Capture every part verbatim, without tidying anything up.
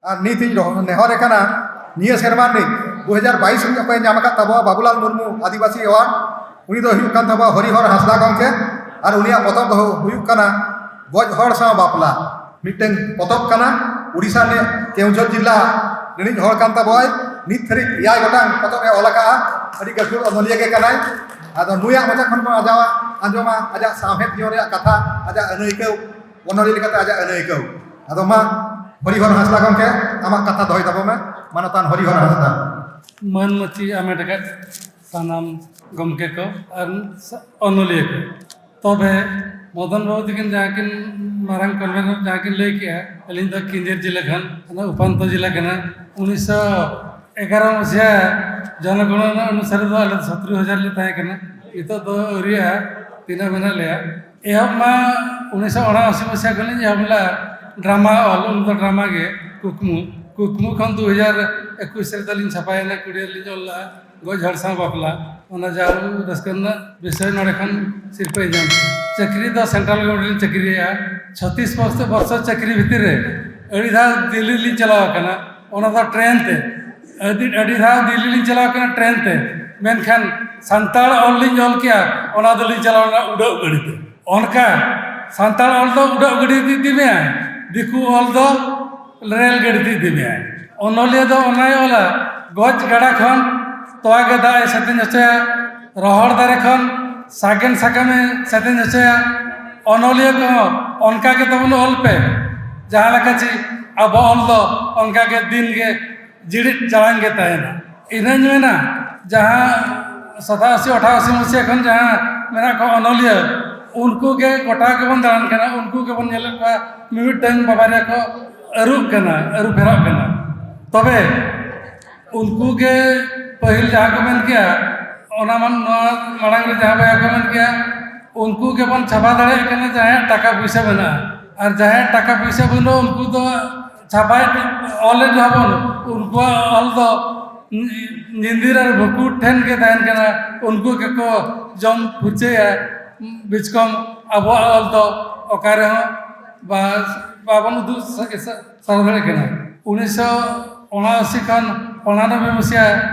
ᱟᱨ ᱱᱤᱛ ᱤᱧ ᱨᱚ- ᱱᱮᱦᱚᱨᱮ ᱠᱟᱱᱟ, ᱱᱤᱭᱟᱹ ᱥᱮᱨᱢᱟ ᱨᱤᱱᱤᱡ ᱫᱩ ᱦᱟᱡᱟᱨ ᱵᱟᱭᱤᱥ ᱨᱤᱱᱤᱡ ᱚᱠᱚᱭᱮ ᱧᱟᱢ ᱟᱠᱟᱫ ᱛᱟᱵᱚᱣᱟ ᱵᱟᱵᱩᱞᱟᱞ ᱢᱩᱨᱢᱩ ᱟᱹᱫᱤᱵᱟᱹᱥᱤ ᱮᱣᱟᱨᱰ, ᱩᱱᱤ ᱫᱚ ᱦᱩᱭᱩᱜ ᱠᱟᱱ ᱛᱟᱵᱚᱣᱟ ᱦᱚᱨᱤᱦᱚᱨ ᱦᱟᱸᱥᱫᱟ ᱜᱚᱢᱠᱮ᱾ ᱟᱨ ᱩᱱᱤᱭᱟᱜ ᱯᱚᱛᱚᱵ ᱫᱚ ᱦᱩᱭᱩᱜ ᱠᱟᱱᱟ ᱜᱚᱡ ᱦᱚᱲ ᱥᱟᱶ ᱵᱟᱯᱞᱟ, ᱢᱤᱫᱴᱟᱝ ᱯᱚᱛᱚᱵ ᱠᱟᱱᱟ᱾ ᱩᱰᱤᱥᱟ ᱨᱤᱱᱤᱡ ᱠᱮᱣᱚᱱᱡᱷᱚᱨ ᱡᱤᱞᱟ ᱨᱤᱱᱤᱡ ᱦᱚᱲ ᱠᱟᱱ ᱛᱟᱵᱚᱣᱟᱭ᱾ ᱱᱤᱛ ᱫᱷᱟᱹᱨᱤᱡ ᱮᱭᱟᱭ ᱜᱚᱴᱟᱝ ᱯᱚᱛᱚᱵ ᱮ ᱚᱞ ᱟᱠᱟᱫᱼᱟ᱾ ᱟᱹᱰᱤ ᱜᱟᱹᱠᱷᱩᱲ ᱚᱱᱚᱞᱤᱭᱟᱹ ᱜᱮ ᱠᱟᱱᱟᱭ᱾ ᱟᱫᱚ ᱱᱩᱭᱟᱜ ᱢᱚᱪᱟ ᱠᱷᱚᱱ ᱵᱚᱱ ᱟᱸᱡᱚᱢᱟ, ᱟᱸᱡᱚᱢᱟ ᱟᱡᱟᱜ ᱥᱟᱶᱦᱮᱫ ᱡᱤᱭᱚᱱ ᱨᱮᱭᱟᱜ ᱠᱟᱛᱷᱟ, ᱟᱡᱟᱜ ᱟᱹᱱᱟᱹᱭᱠᱟᱹᱣ, ᱚᱱᱚᱞᱤᱭᱟᱹ ᱞᱮᱠᱟᱛᱮ ᱟᱡᱟᱜ ᱟᱹᱱᱟᱹᱭᱠᱟᱹᱣ᱾ ᱟᱫᱚ ᱢᱟ, ᱦᱚᱨᱤᱦᱚᱨ ᱦᱟᱸᱥᱫᱟ ᱜᱚᱢᱠᱮ, ᱟᱢᱟᱜ ᱠᱟᱛᱷᱟ ᱫᱚᱦᱚᱭ ᱛᱟᱵᱚᱱ ᱢᱮ, ᱢᱟᱱᱚᱛᱟᱱ ᱦᱚᱨᱤᱦᱚᱨ ᱦᱟᱸᱥᱫᱟ᱾ ᱢᱟᱹᱱ ᱢᱟᱹᱪᱤ ᱟᱢᱮᱴ ᱟᱠᱟᱫ ᱥᱟᱱᱟᱢ ᱜᱚᱢᱠᱮ ᱠᱚ ᱟᱨ ᱥᱟ- ᱚᱱᱚᱞᱤᱭᱟᱹ ᱠᱚ᱾ ᱛᱚᱵᱮ ᱢᱚᱫᱚᱱ ᱵᱟᱹᱵᱩ ᱛᱟᱹᱠᱤᱱ ᱡᱟᱦᱟᱸ ᱠᱤᱱ ᱢᱟᱨᱟᱝ ᱠᱚᱱᱵᱷᱮᱱᱚᱨ ᱡᱟᱦᱟᱸ ᱠᱤᱱ ᱞᱟᱹᱭ ᱠᱮᱜᱼᱟ, ᱟᱹᱞᱤᱧ ᱫᱚ ᱠᱮᱣᱚᱱᱡᱷᱚᱨ ᱡᱤᱞᱟᱹ ᱠᱷᱚᱱ, ᱚᱱᱟ ᱩᱯᱟᱱᱛᱚ ᱡᱤᱞᱟᱹ ᱠᱟᱱᱟ᱾ ᱩᱱᱤᱥᱥᱚ ᱮᱜᱟᱨᱚ ᱢᱟᱥᱤᱦᱟ ᱡᱚᱱᱚᱜᱚᱱᱚᱱᱟ ᱚᱱᱩᱥᱟᱨᱮ ᱫᱚ ᱟᱞᱮ ᱫᱚ ᱥᱚᱛᱨᱚ ᱦᱟᱡᱟᱨ ᱞᱮ ᱛᱟᱦᱮᱸ ᱠᱟᱱᱟ᱾ ᱱᱤᱛᱚᱜ ᱫᱚ ᱟᱹᱣᱨᱤᱭᱟᱜᱼᱟ, ᱛᱤᱱᱟᱹᱜ ᱢᱮᱱᱟᱜ ᱞᱮᱭᱟ᱾ ᱮᱦᱚᱵ ᱢᱟ ᱩᱱᱤᱥᱥᱚ ᱚᱱᱟᱥᱤ ᱢᱟᱥᱤᱦᱟ ᱠᱷᱚᱱ ᱞᱤᱧ ᱮᱦᱚᱵ ᱞᱮᱫᱼᱟ ᱰᱨᱟᱢᱟ ᱚᱞ, ᱩᱱ ᱫᱚ ᱰᱨᱟᱢᱟ ᱜᱮ ᱠᱩᱠᱢᱩ᱾ ᱠᱩᱠᱢᱩ ᱠᱷᱚᱱ ᱫᱩ ᱦᱟᱡᱟᱨ ᱮᱠᱩᱥ ᱨᱮ ᱛᱟᱹᱞᱤᱧ ᱪᱷᱟᱯᱟᱭᱮᱱᱟ, ᱠᱩᱲᱤ ᱨᱮᱞᱤᱧ ᱚᱞ ᱞᱮᱫᱼᱟ ᱜᱚᱡ ᱦᱚᱲ ᱥᱟᱶ ᱵᱟᱯᱞᱟ᱾ ᱚᱱᱟ ᱡᱟᱦᱟᱸ ᱨᱟᱹᱥᱠᱟᱹ ᱨᱮᱱᱟᱜ ᱵᱤᱥᱚᱭ, ᱱᱚᱰᱮ ᱠᱷᱚᱱ ᱥᱤᱨᱯᱟᱹᱭ ᱧᱟᱢ ᱠᱮᱫᱼᱟ᱾ ᱪᱟᱹᱠᱨᱤ ᱫᱚ ᱥᱮᱱᱴᱨᱟᱞ ᱜᱚᱵᱷᱚᱨᱱᱢᱮᱱᱴ ᱞᱤᱧ ᱪᱟᱹᱠᱨᱤᱭᱮᱫᱼᱟ᱾ ᱪᱷᱚᱛᱤᱥ ᱵᱚᱨᱥᱚ, ᱵᱚᱨᱥᱚ ᱪᱟᱹᱠᱨᱤ ᱵᱷᱤᱛᱤᱨ ᱨᱮ ᱟᱹᱰᱤ ᱫᱷᱟᱣ ᱫᱤᱞᱞᱤ ᱞᱤᱧ ᱪᱟᱞᱟᱣ ᱟᱠᱟᱱᱟ, ᱚᱱᱟ ᱫᱚ ᱴᱨᱮᱱ ᱛᱮ᱾ ᱟᱹᱰᱤ, ᱟᱹᱰᱤ ᱫᱷᱟᱣ ᱫᱤᱞᱞᱤ ᱞᱤᱧ ᱪᱟᱞᱟᱣ ᱟᱠᱟᱱᱟ ᱴᱨᱮᱱ ᱛᱮ, ᱢᱮᱱᱠᱷᱟᱱ ᱥᱟᱱᱛᱟᱲ ᱚᱞ ᱞᱤᱧ ᱚᱞ ᱠᱮᱜᱼᱟ, ᱚᱱᱟ ᱫᱚᱞᱤᱧ ᱪᱟᱞᱟᱣ ᱞᱮᱱᱟ ᱩᱰᱟᱹᱜ ᱜᱟᱹᱰᱤ ᱛᱮ᱾ ᱚᱱᱠᱟ ᱥᱟᱱᱛᱟᱲ ᱚᱞ ᱫᱚ ᱩᱰᱟᱹᱜ ᱜᱟᱹᱰᱤ ᱛᱮ ᱤᱫᱤ ᱢᱮᱭᱟᱭ, ᱫᱤᱠᱩ ᱚᱞ ᱫᱚ ᱨᱮᱞ ᱜᱟᱹᱰᱤ ᱛᱮ ᱤᱫᱤ ᱢᱮᱭᱟᱭ᱾ ᱚᱱᱚᱞᱤᱭᱟᱹ ᱫᱚ ᱚᱱᱟᱭ ᱚᱞᱟ, ᱜᱚᱡ ᱜᱟᱰᱟ ᱠᱷᱚᱱ ᱛᱚᱣᱟ ᱜᱮ ᱫᱟᱜ ᱮ ᱥᱮᱛᱮᱧ ᱦᱚᱪᱚᱭᱟ, ᱨᱚᱦᱚᱲ ᱫᱟᱨᱮ ᱠᱷᱚᱱ ᱥᱟᱜᱮᱱ ᱥᱟᱠᱟᱢᱮ ᱥᱮᱛᱮᱧ ᱦᱚᱪᱚᱭᱟ᱾ ᱚᱱᱚᱞᱤᱭᱟᱹ ᱠᱚᱦᱚᱸ ᱚᱱᱠᱟ ᱜᱮ ᱛᱟᱵᱚᱱ ᱚᱞ ᱯᱮ, ᱡᱟᱦᱟᱸ ᱞᱮᱠᱟ ᱪᱮ ᱟᱵᱚ ᱚᱞ ᱫᱚ ᱚᱱᱠᱟ ᱜᱮ ᱫᱤᱱ ᱜᱮ ᱡᱤᱲᱤᱫ ᱡᱟᱲᱟᱝ ᱜᱮ ᱛᱟᱦᱮᱱᱟ᱾ ᱤᱱᱟᱹᱧ ᱢᱮᱱᱟ, ᱡᱟᱦᱟᱸ ᱥᱟᱛᱟᱥᱤ ᱟᱴᱷᱟᱥᱤ ᱢᱟᱹᱥᱤᱭᱟ ᱠᱷᱚᱱ ᱡᱟᱦᱟᱸ ᱢᱮᱱᱟᱜ ᱠᱚᱣᱟ ᱚᱱᱚᱞᱤᱭᱟᱹ, ᱩᱱᱠᱩ ᱜᱮ ᱜᱚᱴᱟ ᱜᱮᱵᱚᱱ ᱫᱟᱬᱟᱱ ᱠᱟᱱᱟ, ᱩᱱᱠᱩ ᱜᱮᱵᱚᱱ ᱧᱮᱞᱮᱫ ᱠᱚᱣᱟ ᱢᱤᱢᱤᱫᱴᱟᱝ ᱵᱟᱵᱟᱨᱭᱟ ᱠᱚ ᱟᱹᱨᱩᱜ ᱠᱟᱱᱟ, ᱟᱹᱨᱩ ᱯᱷᱮᱨᱟᱜ ᱠᱟᱱᱟ᱾ ᱛᱚᱵᱮ ᱩᱱᱠᱩ ᱜᱮ ᱯᱟᱹᱦᱤᱞ ᱡᱟᱦᱟᱸ ᱠᱚ ᱢᱮᱱ ᱠᱮᱜᱼᱟ, ᱚᱱᱟ ᱢᱟᱱ-, ᱱᱚᱣᱟ ᱢᱟᱲᱟᱝ ᱨᱮ ᱡᱟᱦᱟᱸ ᱵᱚᱭᱦᱟ ᱠᱚ ᱢᱮᱱ ᱠᱮᱜᱼᱟ, ᱩᱱᱠᱩ ᱜᱮᱵᱚᱱ ᱪᱷᱟᱯᱟ ᱫᱟᱲᱮᱭᱟᱜ ᱠᱟᱱᱟ ᱡᱟᱦᱟᱸᱭᱟᱜ ᱴᱟᱠᱟ ᱯᱩᱭᱥᱟᱹ ᱢᱮᱱᱟᱜᱼᱟ᱾ ᱟᱨ ᱡᱟᱦᱟᱸᱭᱟᱜ ᱴᱟᱠᱟ ᱯᱩᱭᱥᱟᱹ ᱵᱟᱹᱱᱩᱜᱼᱟ, ᱩᱱᱠᱩ ᱫᱚ ᱪᱷᱟᱯᱟᱭ ᱚᱞᱮᱫ ᱨᱮᱦᱚᱸ ᱵᱚᱱ, ᱩᱱᱠᱩᱣᱟᱜ ᱚᱞ ᱫᱚ ᱧᱤ-, ᱧᱤᱫᱤᱨ ᱟᱨ ᱵᱷᱩᱠᱩ ᱴᱷᱮᱱ ᱜᱮ ᱛᱟᱦᱮᱱ ᱠᱟᱱᱟ, ᱩᱱᱠᱩ ᱜᱮᱠᱚ ᱡᱚᱢ ᱯᱷᱩᱨᱪᱟᱹᱭᱟ᱾ ᱵᱤᱪᱠᱚᱢ ᱟᱵᱚᱣᱟᱜ ᱚᱞ ᱫᱚ ᱚᱠᱟ ᱨᱮᱦᱚᱸ ᱵᱟ-, ᱵᱟᱵᱚᱱ ᱩᱫᱩᱜ ᱥᱟ-, ᱥᱟ-, ᱥᱟᱨ ᱫᱟᱲᱮᱭᱟᱜ ᱠᱟᱱᱟ᱾ ᱩᱱᱤᱥᱥᱚ ᱩᱱᱟᱥᱤ ᱠᱷᱚᱱ ᱩᱱᱟᱱᱚᱵᱵᱳᱭ ᱢᱟᱹᱥᱤᱭᱟ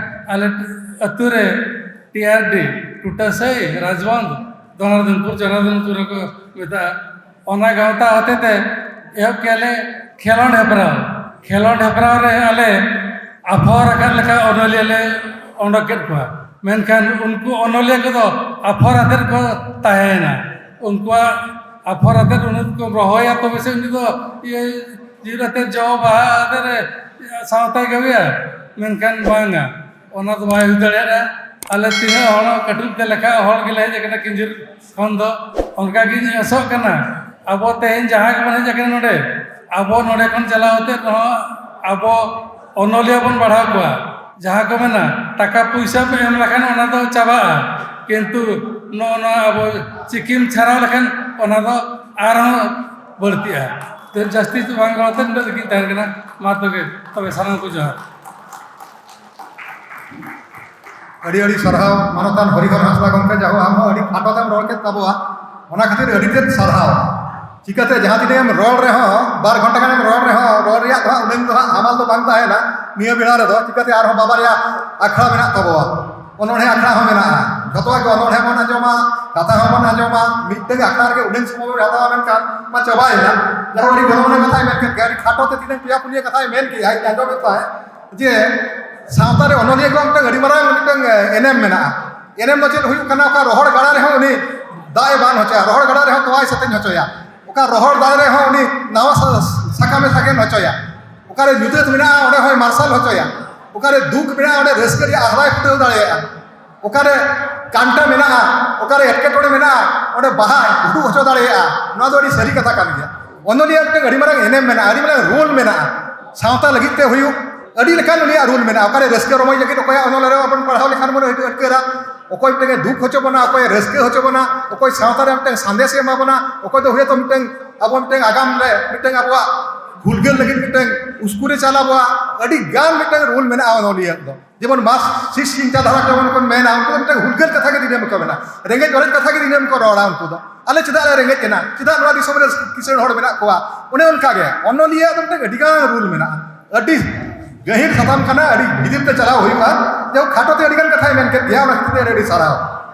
ᱟᱞᱮ ᱟᱹᱛᱩ ᱨᱮ ᱴᱤ ᱟᱨ ᱰᱤ, ᱴᱩᱴᱟᱹᱥᱟᱹᱭ, ᱨᱟᱡᱽᱵᱚᱱᱫᱷ, ᱫᱷᱚᱱᱚᱨᱫᱤᱱᱯᱩᱨ, ᱡᱚᱱᱟᱨᱫᱚᱱᱯᱩᱨ ᱦᱚᱸᱠᱚ ᱢᱮᱛᱟᱜᱼᱟ, ᱚᱱᱟ ᱜᱟᱶᱛᱟ ᱦᱚᱛᱮᱛᱮ ᱮᱦᱚᱵ ᱠᱮᱜᱼᱟ ᱞᱮ ᱠᱷᱮᱞᱳᱸᱰ ᱦᱮᱯᱨᱟᱣ᱾ ᱠᱷᱮᱞᱳᱸᱰ ᱦᱮᱯᱨᱟᱣ ᱨᱮ ᱟᱞᱮ ᱟᱯᱷᱚᱨ ᱟᱠᱟᱫ ᱞᱮᱠᱟ ᱚᱱᱚᱞᱤᱭᱟᱹ ᱞᱮ ᱚᱰᱚᱠ ᱠᱮᱫ ᱠᱚᱣᱟ, ᱢᱮᱱᱠᱷᱟᱱ ᱩᱱᱠᱩ ᱚᱱᱚᱞᱤᱭᱟᱹ ᱠᱚᱫᱚ ᱟᱯᱷᱚᱨ ᱟᱛᱮᱫ ᱠᱚ ᱛᱟᱦᱮᱸᱭᱮᱱᱟ᱾ ᱩᱱᱠᱩᱣᱟᱜ ᱟᱯᱷᱚᱨ ᱟᱛᱮᱫ ᱩᱱᱤ ᱠᱚ ᱨᱚᱦᱚᱭᱟ, ᱛᱚᱵᱮ ᱥᱮ ᱩᱱᱤ ᱫᱚ ᱤᱭᱟᱹ ᱡᱤᱞ ᱟᱛᱮᱫ ᱡᱚ ᱵᱟᱦᱟ ᱟᱛᱮᱫ ᱮ ᱥᱟᱶᱛᱟᱭ ᱠᱟᱹᱢᱤᱭᱟ, ᱢᱮᱱᱠᱷᱟᱱ ᱵᱟᱝᱟ, ᱚᱱᱟ ᱫᱚ ᱵᱟᱭ ᱦᱩᱭ ᱫᱟᱲᱮᱭᱟᱜᱼᱟ᱾ ᱟᱞᱮ ᱛᱤᱱᱟᱹᱜ ᱦᱚᱲ ᱠᱟᱹᱴᱩᱵ ᱛᱮ ᱞᱮᱠᱷᱟ ᱦᱚᱲ ᱜᱮᱞᱮ ᱦᱮᱡ ᱟᱠᱟᱱᱟ ᱠᱤᱧᱡᱤᱨ ᱠᱷᱚᱱ ᱫᱚ᱾ ᱚᱱᱠᱟ ᱜᱤᱧ ᱟᱥᱚᱜ ᱠᱟᱱᱟ, ᱟᱵᱚ ᱛᱮᱦᱮᱧ ᱡᱟᱦᱟᱸ ᱜᱮᱵᱚᱱ ᱦᱮᱡ ᱟᱠᱟᱱᱟ ᱱᱚᱰᱮ, ᱟᱵᱚ ᱱᱚᱰᱮ ᱠᱷᱚᱱ ᱪᱟᱞᱟᱣ ᱠᱟᱛᱮᱫ ᱨᱮᱦᱚᱸ ᱟᱵᱚ ᱚᱱᱚᱞᱤᱭᱟᱹ ᱵᱚᱱ ᱵᱟᱲᱦᱟᱣ ᱠᱚᱣᱟ᱾ ᱡᱟᱦᱟᱸ ᱠᱚ ᱢᱮᱱᱟ, ᱴᱟᱠᱟ ᱯᱩᱭᱥᱟᱹᱢ ᱮᱢ ᱞᱮᱠᱷᱟᱱ ᱚᱱᱟ ᱫᱚ ᱪᱟᱵᱟᱜᱼᱟ, ᱠᱤᱱᱛᱩ ᱱᱚᱜᱼᱚ ᱱᱚᱣᱟ ᱟᱵᱚ ᱪᱤᱠᱤᱢ ᱪᱷᱟᱨᱟᱣ ᱞᱮᱠᱷᱟᱱ ᱚᱱᱟ ᱫᱚ ᱟᱨᱦᱚᱸ ᱵᱟᱹᱲᱛᱤᱜᱼᱟ᱾ ᱛᱚ ᱡᱟᱹᱥᱛᱤ ᱫᱚ ᱵᱟᱝ ᱨᱚᱲ ᱠᱟᱛᱮ ᱱᱚᱰᱮ ᱜᱤᱧ ᱛᱟᱦᱮᱱ ᱠᱟᱱᱟ᱾ ᱢᱟ ᱛᱚᱵᱮ, ᱛᱚᱵᱮ ᱥᱟᱱᱟᱢ ᱠᱚ ᱡᱚᱦᱟᱨ᱾ ᱟᱹᱰᱤ ᱟᱹᱰᱤ ᱥᱟᱨᱦᱟᱣ ᱢᱟᱱᱚᱛᱟᱱ ᱦᱚᱨᱤᱦᱚᱨ ᱦᱟᱸᱥᱫᱟ ᱜᱚᱢᱠᱮ, ᱡᱟᱦᱳ ᱟᱢ ᱦᱚᱸ ᱟᱹᱰᱤ ᱠᱷᱟᱴᱚ ᱛᱮᱢ ᱨᱚᱲ ᱠᱮᱫ ᱛᱟᱵᱚᱣᱟ, ᱚᱱᱟ ᱠᱷᱟᱹᱛᱤᱨ ᱟᱹᱰᱤ ᱛᱮᱫ ᱥᱟᱨᱦᱟᱣ᱾ ᱪᱤᱠᱟᱹᱛᱮ ᱡᱟᱦᱟᱸ ᱛᱤᱱᱟᱹᱜ ᱮᱢ ᱨᱚᱲ ᱨᱮᱦᱚᱸ, ᱵᱟᱨ ᱜᱷᱚᱱᱴᱟ ᱜᱟᱱᱮᱢ ᱨᱚᱲ ᱨᱮᱦᱚᱸ, ᱨᱚᱲ ᱨᱮᱭᱟᱜ ᱫᱚ ᱦᱟᱸᱜ ᱩᱱᱟᱹᱝ ᱫᱚ ᱦᱟᱸᱜ ᱦᱟᱢᱟᱞ ᱫᱚ ᱵᱟᱝ ᱛᱟᱦᱮᱱᱟ ᱱᱤᱭᱟᱹ ᱵᱮᱲᱟ ᱨᱮᱫᱚ᱾ ᱪᱤᱠᱟᱹᱛᱮ ᱟᱨᱦᱚᱸ ᱵᱟᱵᱟ ᱨᱮᱭᱟᱜ ᱟᱠᱷᱲᱟ ᱢᱮᱱᱟᱜ ᱛᱟᱵᱚᱣᱟ, ᱚᱱᱚᱬᱦᱮ ᱟᱠᱷᱲᱟ ᱦᱚᱸ ᱢᱮᱱᱟᱜᱼᱟ᱾ ᱡᱷᱚᱛᱚᱣᱟᱜ ᱜᱮ ᱚᱱᱚᱬᱦᱮ ᱵᱚᱱ ᱟᱸᱡᱚᱢᱟ, ᱠᱟᱛᱷᱟ ᱦᱚᱸᱵᱚᱱ ᱟᱸᱡᱚᱢᱟ᱾ ᱢᱤᱫᱴᱟᱝ ᱟᱠᱷᱲᱟ ᱨᱮᱜᱮ ᱩᱱᱟᱹᱝ ᱥᱚᱢᱚᱭ ᱵᱚᱱ ᱦᱟᱛᱟᱣᱟ, ᱢᱮᱱᱠᱷᱟᱱ ᱢᱟ ᱪᱟᱵᱟᱭᱮᱱᱟ᱾ ᱡᱟᱦᱟᱸ ᱟᱹᱰᱤ ᱜᱚᱱᱚᱝ ᱟᱱᱟᱜ ᱠᱟᱛᱷᱟᱭ ᱢᱮᱱ ᱠᱮᱫ ᱜᱮᱭᱟ, ᱟᱹᱰᱤ ᱠᱷᱟᱴᱚ ᱛᱮ ᱛᱤᱱᱟᱹᱝ ᱯᱮᱭᱟ ᱯᱩᱱᱭᱟᱹ ᱠᱟᱛᱷᱟᱭ ᱢᱮᱱ ᱠᱮᱫᱼᱟ, ᱤᱧ ᱟᱸᱡᱚᱢᱮᱫ ᱛᱟᱦᱮᱸᱫ᱾ ᱡᱮ ᱥᱟᱶᱛᱟ ᱨᱮ ᱚᱱᱚᱞᱤᱭᱟᱹ ᱠᱚᱣᱟᱜ ᱢᱤᱫᱴᱟᱝ ᱟᱹᱰᱤ ᱢᱟᱨᱟᱝ ᱢᱤᱫᱴᱟᱝ ᱮᱱᱮᱢ ᱢᱮᱱᱟᱜᱼᱟ᱾ ᱮᱱᱮᱢ ᱫᱚ ᱪᱮᱫ ᱦᱩᱭᱩᱜ ᱠᱟᱱᱟ? ᱚᱠᱟ ᱨᱚᱦᱚᱲ ᱜᱟᱰᱟ ᱨᱮᱦᱚᱸ ᱩᱱᱤ ᱫᱟᱜ ᱮ ᱵᱟᱱ ᱦᱚᱪᱚᱭᱟ, ᱨᱚᱦᱚᱲ ᱜᱟᱰᱟ ᱨᱮᱦᱚᱸ ᱛᱚᱣᱟᱭ ᱥᱮᱛᱮᱧ ᱦᱚᱪᱚᱭᱟ, ᱚᱠᱟ ᱨᱚᱦᱚᱲ ᱫᱟᱨᱮ ᱨᱮᱦᱚᱸ ᱩᱱᱤ ᱱᱟᱣᱟ ᱥᱟ- ᱥᱟᱠᱟᱢᱮ ᱥᱟᱜᱮᱱ ᱦᱚᱪᱚᱭᱟ, ᱚᱠᱟᱨᱮ ᱧᱩᱛᱟᱹᱛ ᱢᱮᱱᱟᱜᱼᱟ ᱚᱸᱰᱮ ᱦᱚᱸᱭ ᱢᱟᱨᱥᱟᱞ ᱦᱚᱪᱚᱭᱟ, ᱚᱠᱟᱨᱮ ᱫᱩᱠ ᱢᱮᱱᱟᱜᱼᱟ ᱚᱸᱰᱮ ᱨᱟᱹᱥᱠᱟᱹ ᱨᱮᱭᱟᱜ ᱟᱦᱞᱟᱭ ᱯᱷᱩᱴᱟᱹᱣ ᱫᱟᱲᱮᱭᱟᱜᱼᱟ, ᱚᱠᱟᱨᱮ ᱠᱟᱱᱴᱟ ᱢᱮᱱᱟᱜᱼᱟ, ᱚᱠᱟᱨᱮ ᱮᱴᱠᱮᱴᱚᱬᱮ ᱢᱮᱱᱟᱜᱼᱟ ᱚᱸᱰᱮ ᱵᱟᱦᱟᱭ ᱩᱰᱩᱠ ᱦᱚᱪᱚ ᱫᱟᱲᱮᱭᱟᱜᱼᱟ᱾ ᱱᱚᱣᱟ ᱫᱚ ᱟᱹᱰᱤ ᱥᱟᱹᱨᱤ ᱠᱟᱛᱷᱟ ᱠᱟᱱ ᱜᱮᱭᱟ᱾ ᱚᱱᱚᱞᱤᱭᱟᱹ ᱢᱤᱫᱴᱟᱝ ᱟᱹᱰᱤ ᱢᱟᱨᱟᱝ ᱮᱱᱮᱢ ᱢᱮᱱᱟᱜᱼᱟ, ᱟᱹᱰᱤ ᱢᱟᱨᱟᱝ ᱨᱳᱞ ᱢᱮᱱᱟᱜᱼᱟ᱾ ᱥᱟᱶᱛᱟ ᱞᱟᱹᱜᱤᱫ ᱛᱮ ᱦᱩᱭᱩᱜ, ᱟᱹᱰᱤ ᱞᱮᱠᱟᱱ ᱩᱱᱤᱭᱟᱜ ᱨᱳᱞ ᱢᱮᱱᱟᱜᱼᱟ᱾ ᱚᱠᱟᱨᱮ ᱨᱟᱹᱥᱠᱟᱹ ᱨᱚᱢᱚᱡᱽ ᱞᱟᱹᱜᱤᱫ ᱚᱠᱚᱭᱟᱜ ᱚᱱᱚᱞ ᱨᱮ ᱟᱵᱚᱱ ᱯᱟᱲᱦᱟᱣ ᱞᱮᱠᱷᱟᱱ ᱵᱚᱱ ᱟᱹᱰᱤ ᱟᱹᱴᱠᱟᱹᱨᱟ, ᱚᱠᱚᱭ ᱢᱤᱫᱴᱟᱝ ᱮ ᱫᱩᱠ ᱦᱚᱪᱚ ᱵᱚᱱᱟ, ᱚᱠᱚᱭ ᱨᱟᱹᱥᱠᱟᱹ ᱦᱚᱪᱚ ᱵᱚᱱᱟ, ᱚᱠᱚᱭ ᱥᱟᱶᱛᱟ ᱨᱮ ᱢᱤᱫᱴᱟᱝ ᱥᱟᱸᱫᱮᱥ ᱮ ᱮᱢᱟ ᱵᱚᱱᱟ, ᱚᱠᱚᱭ ᱫᱚ ᱦᱳᱭᱛᱳ ᱢᱤᱫᱴᱟᱝ ᱟᱵᱚ ᱢᱤᱫᱴᱟᱝ ᱟᱜᱟᱢ ᱨᱮ ᱢᱤᱫᱴᱟᱝ ᱟᱵᱚᱣᱟᱜ ᱦᱩᱞᱜᱟᱹᱨ ᱞᱟᱹᱜᱤᱫ ᱢᱤᱫᱴᱟᱝ ᱩᱥᱠᱩᱨᱮ ᱪᱟᱞ ᱟᱵᱚᱣᱟ᱾ ᱟᱹᱰᱤ ᱜᱟᱱ ᱢᱤᱫᱴᱟᱝ ᱨᱳᱞ ᱢᱮᱱᱟᱜᱼᱟ ᱚᱱᱚᱞᱤᱭᱟᱹ ᱫᱚ᱾ ᱡᱮᱢᱚᱱ ᱢᱟᱨᱠᱥᱤᱥᱴ ᱪᱤᱱᱛᱟᱹ ᱫᱷᱟᱨᱟ ᱡᱮᱢᱚᱱ ᱠᱚ ᱢᱮᱱᱟ, ᱩᱱᱠᱩ ᱫᱚ ᱢᱤᱫᱴᱟᱝ ᱦᱩᱞᱜᱟᱹᱨ ᱠᱟᱛᱷᱟ ᱜᱮ ᱫᱤᱱᱟᱹᱢ ᱠᱚ ᱢᱮᱱᱟ, ᱨᱮᱸᱜᱮᱡ ᱚᱨᱮᱡ ᱠᱟᱛᱷᱟ ᱜᱮ ᱫᱤᱱᱟᱹᱢ ᱠᱚ ᱨᱚᱲᱟ᱾ ᱩᱱᱠᱩ ᱫᱚ ᱟᱞᱮ ᱪᱮᱫᱟᱜ ᱞᱮ ᱨᱮᱸᱜᱮᱡ ᱮᱱᱟ, ᱪᱮᱫᱟᱜ ᱱᱚᱣᱟ ᱫᱤᱥᱚᱢ ᱨᱮ ᱠᱤᱥᱟᱹᱬ ᱦᱚᱲ ᱢᱮᱱᱟᱜ ᱠᱚᱣᱟ, ᱚᱱᱮ ᱚᱱᱠᱟ ᱜᱮ ᱚᱱᱚᱞᱤᱭᱟᱹ ᱫᱚ ᱢᱤᱫᱴᱟᱝ ᱟᱹᱰᱤ ᱜᱟᱱ ᱨᱳᱞ ᱢᱮᱱᱟᱜᱼᱟ᱾ ᱟᱹᱰᱤ ᱜᱟᱹᱦᱤᱨ ᱥᱟᱛᱟᱢ ᱠᱟᱱᱟ, ᱟᱹᱰᱤ ᱵᱷᱤᱛᱤᱨ ᱛᱮ ᱪᱟᱞᱟᱣ ᱦᱩᱭᱩᱜᱼᱟ᱾ ᱡᱟᱭᱦᱳᱠ, ᱠᱷᱟᱴᱚ ᱛᱮ ᱟᱹᱰᱤ ᱜᱟᱱ ᱠᱟᱛᱷᱟᱭ ᱢᱮᱱ ᱠᱮᱫ ᱜᱮᱭᱟ, ᱚᱱᱟ ᱠᱷᱟᱹᱛᱤᱨ ᱛᱮ ᱟᱹᱰᱤ ᱟᱹᱰᱤ ᱥᱟᱨᱦᱟᱣ᱾